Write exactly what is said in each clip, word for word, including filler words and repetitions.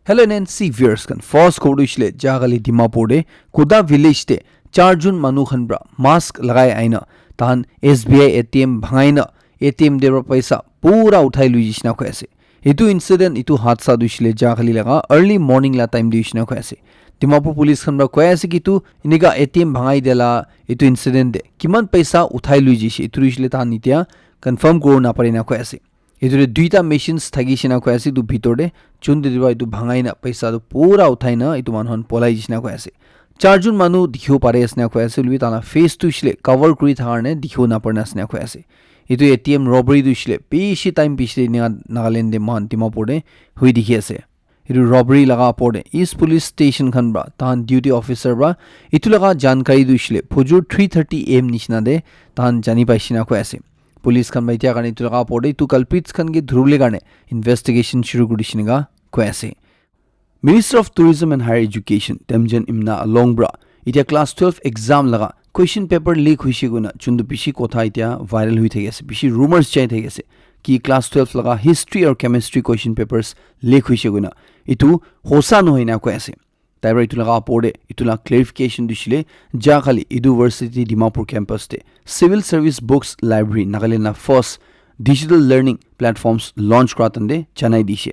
Hello N N C viewers khan, first khobor tu hoishe le jahakali Dimapur te Kuda village te charjun manu khan pra mask lagai aina tahan S B I A T M bhangai na A T M te pra paisa pura uthai lui jai shina koi ase. Etu incident, etu hadsa tu hoishe le jahakali laga early morning la time te hoishe na koi ase. Dimapur police khan pra koi ase ki etu enika A T M bhangai dia la etu incident te kiman paisa uthai lui jaise, etu tu hoishe le tahan etia confirm kuri na pari na koi ase. Etu te duita machines thaki shina koi ase etu bitor te, chun te pra etu bhangai na paisa tu pura uthai na etu manu khan polai jai shina koi ase. Charjun manu dikhibo pari ase na koi ase, hoilebi tahan la face tu hoishe le cover kuri thaka karne dikhibo na pari na ase na koi ase. Etu A T M robbery tu hoishe le bishi time piche te enika Nagaland te moikhan Dimapur te hui dikhi ase. Etu robbery laga opor te East Police Station khan pra tahan duty officer pra etu laga jankari tu hoishe le phujur three thirty A M nishina te tahan jani pai shina koi ase. Police khan pra etia karne etu laga opor te etu culprits khan ke dhuribole karne investigation shuru kuri dishi enika koi ase. Minister of Tourism and Higher Education Temjen Imna Along pra etia class twelve exam laga question paper leak hoishe koina chuntu bishi kotha etia viral hui thaki ase, bishi rumors jai thaki ase ki class twelve laga history or chemistry question papers leak hoishe koina. Etu hosa nohoi na koi ase. Tai pra etu laga opor te etu la clarification tu hoishe le jahakali Edu Versity Dimapur campus te Civil Service Books Library, Nagaland la first digital learning platforms launch kura time te janai dishe.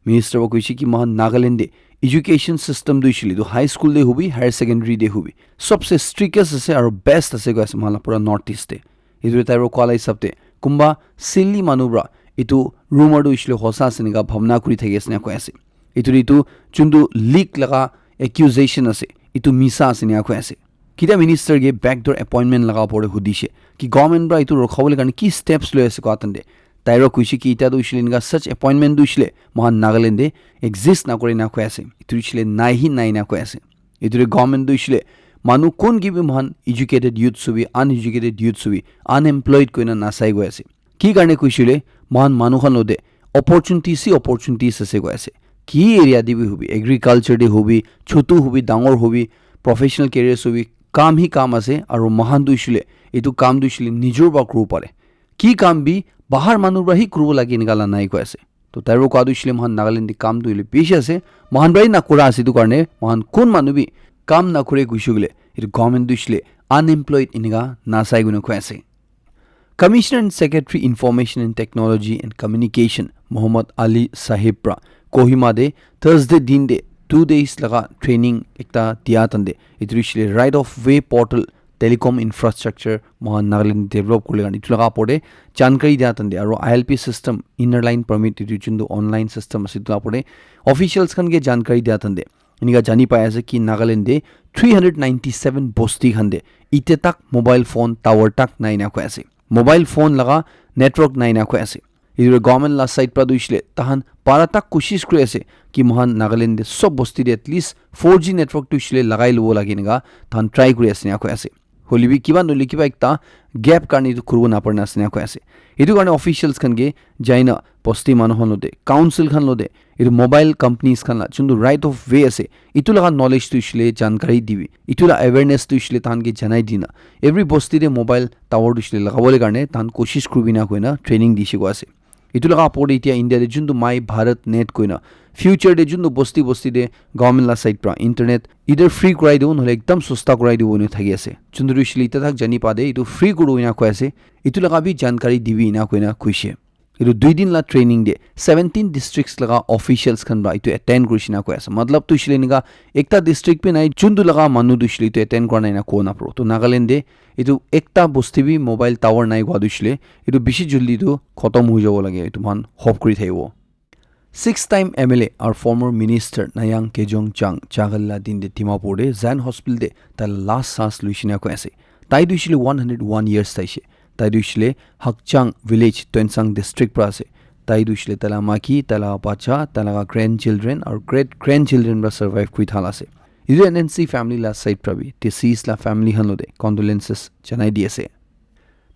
Minister pra koishe ki moikhan Nagaland te education system tu hoishe le etu high school te hobi, higher secondary te hobi, sobse strictest ase aro best ase koi ase moikhan la pura North East te. Etu tai pra koa la hisab te kunba silly manu pra etu rumor tu hoishe le hosa ase enika bhabna kuri thaki ase enika koi ase. Etu te etu chuntu leak laga accusation ase, etu misa ase enika koi ase. Kitia minister ke backdoor appointment laga opor te hudishe ki government pra etu rokhabole karne ki steps loi ase koa time te, tai pra koishe ki etia tu hoishe le enika such appointment tu hoishe le moikhan Nagaland te exist nakore enika koi ase. Etu hoishe le nai hi nai enika koi ase. Etu te government tu hoishe le manu kun ke bi moikhan educated youths hobi, uneducated youths hobi, unemployed koina nasai koi ase. Ki karne koishe le moikhan manu khan lo te opportunities hi opportunities ase koi ase. Ki area te bi hobi, agriculture te hobi, chotu hobi, dangor hobi, professional careers hobi, kam hi kam ase, aro moikhan tu hoishe le etu kam tu hoishe le nijor pra kuribo pare. Ki kam bi bahar manu pra hi kuribo lage enika la nai koi ase. To tai pra koa tu hoishe le moikhan Nagaland te kam tu hoile bishi ase, moikhan pra hi nakura ase, etu karne moikhan kun manu bi kam nakure koishe koile etu government tu hoishe le unemployed enika nasai koina koi ase. Commissioner and Secretary Information and Technology and Communication Mohammad Ali Sahib pra Kohima te Thursday din te two days laga training ekta dia time te etu hoishe le right of way portal telecom infrastructure moikhan Nagaland develop kuribole karne etu laga opor te jankari dia time te aro I L P system, inner line permit, etu chuntu online system ase etu laga opor te officials khan ke jankari dia time te enika jani pai ase ki Nagaland te three hundred ninety seven bosti khan te etia tak mobile phone tower tak nai enika koi ase. Mobile phone laga network nai enika koi ase. Etu government la side pra tu hoishe le tahan para tak koshish kuri ase ki moikhan Nagaland te sob bosti te at least four G network tu hoishe le lagai lobo lage enika tahan try kuri ase enika koi ase. Hoilebi kiba nohoile kiba ekta gap karne etu kuribo napare na ase enika koi ase. Etu karne officials khan ke jaina bosti manu khan lo te, council khan lo te, etu mobile companies khan la chuntu right of way ase, etu laga knowledge tu hoishe le jankari dibi, etu la awareness tu hoishe le tahan ke janai dina, every bosti te mobile tower tu hoishe le lagabole karne tahan koshish kuribi enika koina training dishe koi ase. Etu laga opor te etia India te chuntu My Bharat Net koina future te chuntu bosti bosti te government la side pra internet either free kurai dibo nohoile ekdam sosta kurai dibo enika thaki ase. Chuntu tu hoishe le etia tak jani pa te etu free kuribo enika koi ase. Etu laga bi jankari dibi enika koina koishe. Etu dui din la training te seventeen districts laga officials khan pra etu attend kurishe enika koi ase. Matlab tu hoishe le enika ekta district bi nai chuntu laga manu tu hoishe le etu attend kura nai enika kobo napare. To Nagaland te etu ekta bosti bi mobile tower nai koa tu hoishe le etu bishi jaldi tu khotom hoi jabo lage, etu moikhan hope kuri thakibo. Six time M L A aru former minister Nayang Kejong Chang jahakali la din te Dimapur te Zion Hospital te tai la last saas loishe enika koi ase. Tai tu hoishe le one hundred one years thaishe. Tai tu hoishe le Hakchang village, Tuensang district pra ase. Tai tu hoishe le tai la maki, tai la bacha, tai laga grandchildren aru great grandchildren pra survive kuri thala ase. Etu N N C family la side pra bi deceased la family khan lo te condolences janai di ase.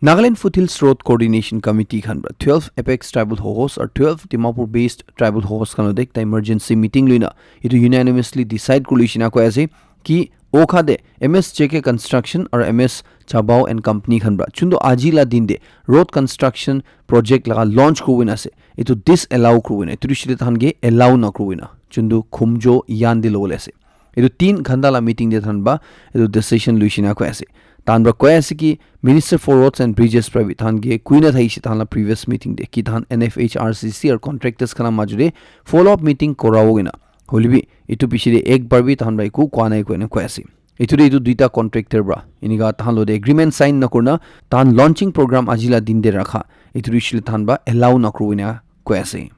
Nagaland Foothills Road Coordination Committee khan pra twelve apex tribal hohos aru twelve Dimapur based tribal hohos khan lo te ekta emergency meeting loina etu unanimously decide kuri loishe enika koi ase ki Okha te M S J K Construction aru M S Chabao and Company khan pra chuntu aji la din te road construction project laga launch kuribo enika ase, etu disallow kuribo enika, etu tu hoishe le tahan ke allow nakuribo enika. chundu khumjo yan de lobole ase. Etu tin ghanta la meeting de than ba etu decision luishina koi ase. Than ba koi ase ki Minister for Roads and Bridges pra bi than ke kuina thai shi than la previous meeting de ki than N F H R C C or contractors khana majure follow up meeting korawo gina. Holibi etu piche de ek bar bi than ba iku kwa nai koina koi ase. Etu de etu duita contractor bra inika than lo de agreement sign na kurna than launching program ajila din de rakha. Etu rishile than ba allow na kuru ina koi ase.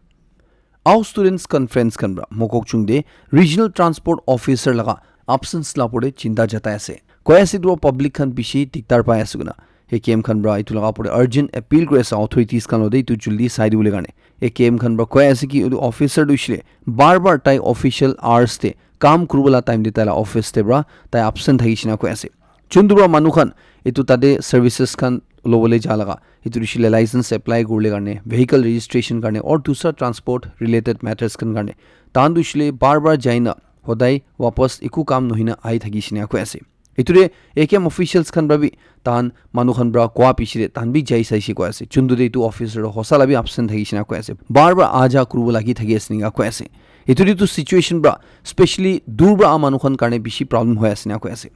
Ao students conference khan pra Mokokchung de regional transport officer laga absence la pore chinta jatai ase. Koi ase tu public khan bishi diktar pai ase kuna. He K M khan pra itu laga pore urgent appeal kuri ase authorities khan lode itu juldi sai dibole karne. He K M khan pra koi ase ki itu officer tu shile bar bar tai official hours te kam kuribole time te tai la office te pra tai absent thaki shina koi ase. Chundu pra manu khan itu tate services khan lobole ja laga itu rishile license apply kurle karne, vehicle registration karne or dusra transport related matters khan karne tahan tu shile bar bar jaina hodai wapas eku kam nohina ai thaki shina koi ase. Itu de A K M officials khan pra bi tahan manu khan pra kwa pishi de tahan bi jai sai shi koi ase. Chundu de itu officer hosa la bi absent thaki shina koi ase. Bar bar aja kurubo lagi thaki ase ninga koi ase. Itu de itu situation pra specially dur pra a manu khan karne bishi problem hoi ase na koi ase.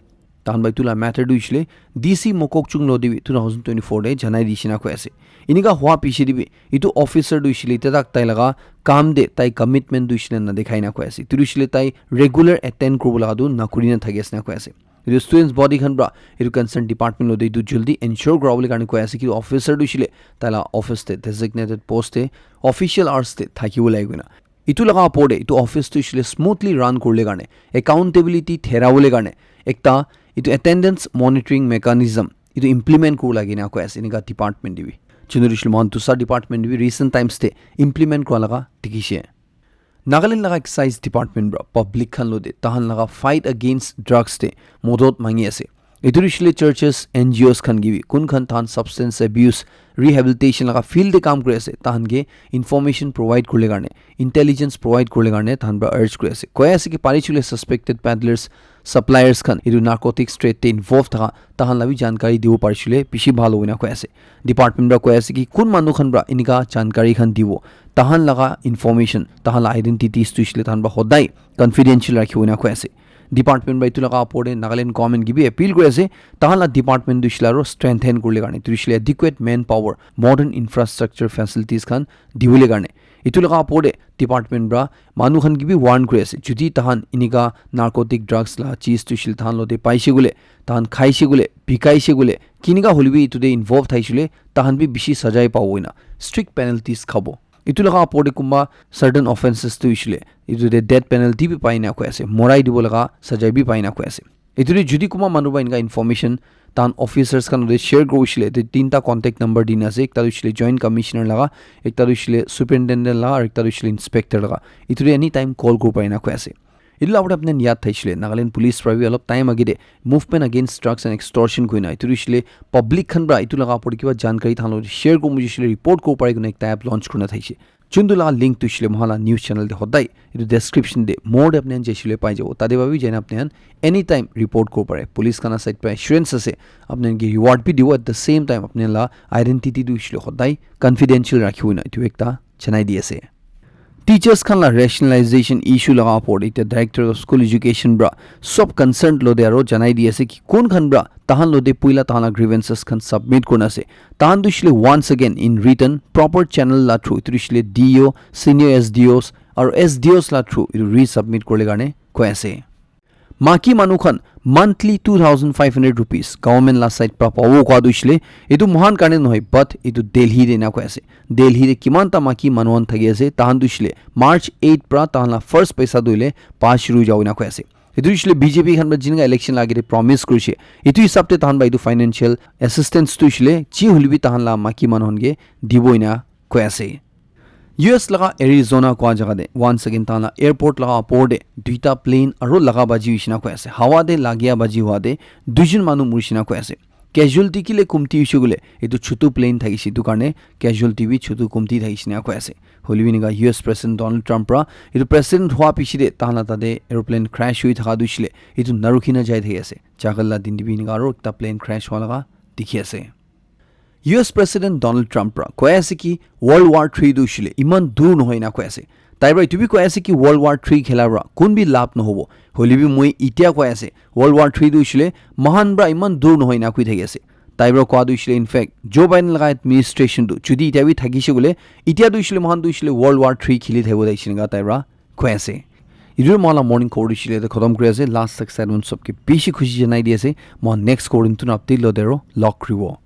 Tahan bai itu la matter tu ishile D C Mokokchung lo de bi two thousand twenty-four de janai di shina koi ase. Inika hua piche de bi itu officer tu ishile te tak tai laga kam de tai commitment tu ishile na dekhai na koi ase. Tu ishile tai regular attend kurubo laga tu na kuri na thaki ase na koi ase. Itu students body khan pra itu concern department lo de itu juldi ensure kura bole karne koi ase ki officer tu ishile tai la office te designated post te official hours te thaki bole koi na. Itu laga opor de itu office tu ishile smoothly run kurle karne, accountability thera bole karne, ekta itu attendance monitoring mechanism itu implement kuru lagi na koi ase inika department de bi. Chundu ishile mohan dusra department de bi recent times te implement kura laga dikhi she. Nagaland laga excise department pra public khan lo de tahan laga fight against drugs te modot mangi ase. Itu rishile churches, N G Os khan ki bi kun khan tahan substance abuse rehabilitation laga field de kam kuri ase tahan ke information provide kurle karne, intelligence provide kurle karne tahan pra urge kuri ase. Koi ase ki pari chule suspected peddlers, suppliers khan itu narcotics trade te involve thaka tahan la bi jankari dibo pari chule bishi bhal hoina koi ase. Department pra koi ase ki kun manu khan pra inika jankari khan dibo tahan laga information, tahan la identities tu ishile tahan pra hodai confidential rakhi hoina koi ase. Department pra itu laga opor de Nagaland government ki bi appeal kuri ase, tahan la department tu ishile aro strengthen kurle karne, tu ishile adequate manpower, modern infrastructure facilities khan dibole karne. Itu laga opor de department pra manu khan ki bi warn kuri ase, judi tahan inika narcotic drugs la cheez tu ishile tahan lo de paise gule, tahan khaise gule, bikaise gule, kinika hole bi itu de involve thaisile, tahan bi bishi sajai pabo ina, strict penalties khabo. Itu laga opor de kumba certain offenses tu ishile, itu de death penalty bi pai na koi ase, morai dibo laga sajai bi pai na koi ase. Itu de judi kumba manu ba inka information tahan officers khan de share kuri ishile, de tinta contact number dina ase, ekta tu ishile joint commissioner laga, ekta tu ishile superintendent laga, aru ekta tu ishile inspector laga. Itu de anytime call kuri pai na koi ase. Itu la opor de apni khan yad thaisile, Nagaland Police pra bi olop time age de movement against drugs and extortion koina itu ishile public khan pra itu laga opor de kiba jankari thahan lo share kuri mujisile report kuri pare koina ekta app launch kurina thaishe. Chundu la link tu ishile mohan la news channel de hodai itu description de more de apni khan jaishile pai jabo. Tade pra bi jaina apni khan anytime report kuri pare. Police khan la side pra assurance ase, apni khan ke reward bi dibo, at the same time apni khan la identity tu ishile hodai confidential rakhibo na itu ekta janai di ase. Teachers khan la rationalization issue laga opor de Director of School Education pra sob concerned lo de aro janai di ase ki kun khan pra tahan lo de puila tahan la grievances khan submit kurna ase. Tahan tu ishile once again in written proper channel la through itu ishile D E O, senior S D Os aru S D Os la through itu resubmit kurle karne koi ase. Maki manu khan monthly two thousand five hundred rupees government la side pra pabo koi tu ishile, itu mohan karne nohoi, but itu Delhi de na koi ase. Delhi de kiman ta maki manu khan thaki ase, tahan tu ishile March eight pra tahan la first paisa tu ile pa shuru jabo na koi ase. Itu ishile B J P khan pra jinga election la age de promise kurishe, itu hisab te tahan pra itu financial assistance tu ishile ji hole bi tahan la maki manu khan ke dibo ina koi ase. U S laga Arizona kua jaga de once again tahan la airport laga opor de duita plane aro laga baji hoishina koi ase. Hawa de lagia baji hua de duijun manu murishina koi ase. Casualty kile kumti hoishe koile, etu chutu plane thakishe, etu karne casualty bi chutu kumti thakishe ena koi ase. Hoilebi enika U S President Donald Trump pra etu president hua piche de tahan la tate aeroplane crash hoi thaka tu hoishe le, etu narukhi na jai thaki ase. Jagal la din de bi enika aro ekta plane crash hua laga dikhi ase. U S President Donald Trump pra koi ase ki World War Three tu hoishe le eman dur nohoi ena koi ase. Tai para etu bi koi ase ki World War three khela para kun bi lab nohobo. Hoile bi moi itia koi ase, World War three tu hoishile mahan para iman dur nohoi na koi thaki ase. Tai para koa tu hoishile, in fact, Joe Biden laga administration tu jodi itia bi thakise koile, itia tu hoishile mahan tu hoishile World War three kheli thakibo dai hoishile eneka tai para koi ase. Etu moi la morning khobor hoishile te khatam kuri ase. Last tak side mon sob ke bishi khushi janai di ase. Moi next khobor tu update lo dero log ribo.